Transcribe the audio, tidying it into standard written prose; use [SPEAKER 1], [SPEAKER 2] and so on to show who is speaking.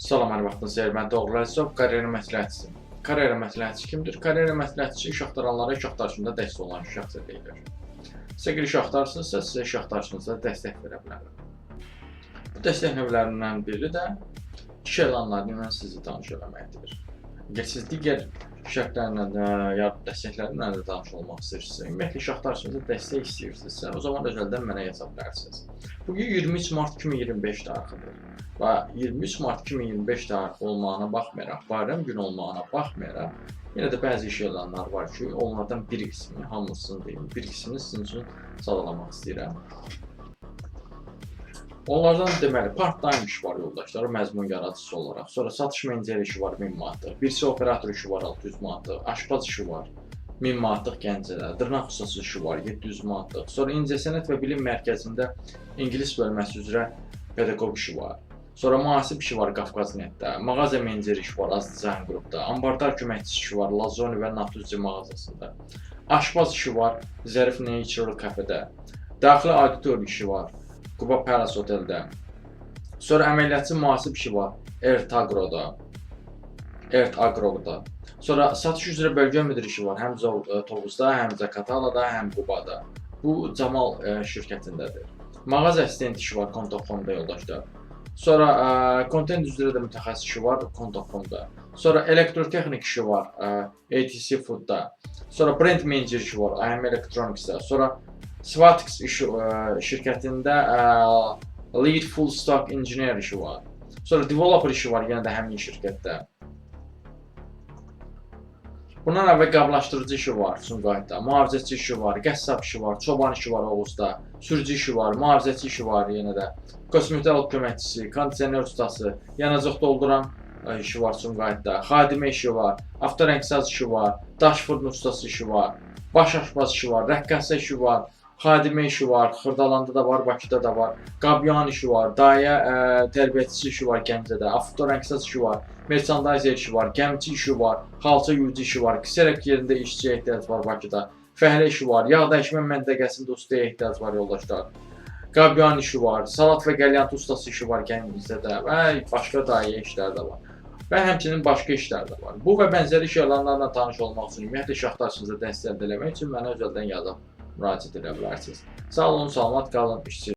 [SPEAKER 1] Salam, hər vaxtınız xeyir. Mən Toğrul Əzizov, karyera məsləhətçisiyəm. Karyera məsləhətçisi kimdir? Karyera məsləhətçisi iş axtaranlara iş axtarışında dəstək olan şəxs deyilir. Siz əgər iş axtarırsınızsa, sizə iş axtarışınızda dəstək verə bilərəm. Bu dəstək növlərindən biri də iş elanları ilə sizi tanış eləməkdir. Əgər siz digər şərtlərlə də ya dəstəklərlə də tanış olmaq istəyirsinizsə, ümumiyyətlə iş axtarışınızda dəstək istəyirsinizsə, o zaman özəldən mənə yaza bilərsiniz. Bugün 23 mart 2025 tarixidir. Və 23 mart 2025 tarixi olmağına baxmayaraq, bayram günü olmağına baxmayaraq, yenə də bəzi iş elanları var ki, onlardan bir qismi, hamısını deyim, bir qismini sizin üçün sadalamaq istəyirəm. Onlardan deməli part-time iş var yoldaşlar, məzmun yaradıcısı olaraq. Sonra satış meneceri işi var 1000 manatlıq, birisi operator işi var 600 manatlıq, aşpaz işi var 1000 manatlıq Gəncədə, dırnaq ustası işi var 700 manatlıq. Sonra İncəsənət və Bilim Mərkəzində ingilis bölməsi üzrə pedaqoq işi var. Sonra mühasib işi var Qafqaznetdə, mağaza meneceri işi var Az Dizayn qrupda, ambardar köməkçisi işi var Lazoni və Natuzzi mağazasında. Aşpaz işi var Zərif Natural kafedə. Daxili auditor işi var Quba Palace Hoteldə. Sonra əməliyyatçı mühasib işi var Ertagroda. Ert Agroda. Sonra satış üzrə bölgə müdiri işi var həm Tovuzda, həm Zaqatalada, həm Qubada. Bu Camal şirkətindədir. Mağaza assistent işi var Konto.com-da yoldaşlar. Sonra kontent üzrə də mütəxəssis işi var Konto.com-da. Sonra elektrotexnik işi var ATC Food-da. Sonra brand manager işi var IM Electronics-da. Sonra Svatix işi, şirkətində lead full stack engineer işi var. Sonra developer işi var yenə də həmin şirkətdə. Bundan əvvəl qablaşdırıcı işi var Sumqayıtda, mühafizəçi işi var, qəssab işi var, çoban işi var Oğuzda, sürücü işi var, mühafizəçi işi var yenə də, kosmetolog köməkçisi, kondisioner ustası, yanacaq dolduran işi var Sumqayıtda, xadimə işi var, avtorəngsaz işi var, daş fırın ustası işi var, baş aşpaz işi var, rəqqasə işi var, xadimə işi var, Xırdalanda da var, Bakıda da var, qabyan işi var, dayə tərbiyəçisi işi var Gəncədə, avtorəngsaz işi var, merchandiser işi var, gəmiçi işi var, xalça yuyucu işi var, kserok yerində işçiyə ehtiyac var Bakıda, fəhlə işi var, yağ dəyişmə məntəqəsində ustaya ehtiyac var yoldaşlar. Qabyan işi var, salat və qəlyançı ustası işi var Gəncədə və başqa dayə işləri də var. Və həmçinin başqa işlər də var. Bu və bənzəri iş elanlarla tanış olmaq üçün, ümumiyyətlə iş axtarışınızda dəstək əldə etmək üçün mənə özəldən yazıb müraciət edə bilərsiniz. Sağ olun, salamat qalın, işçi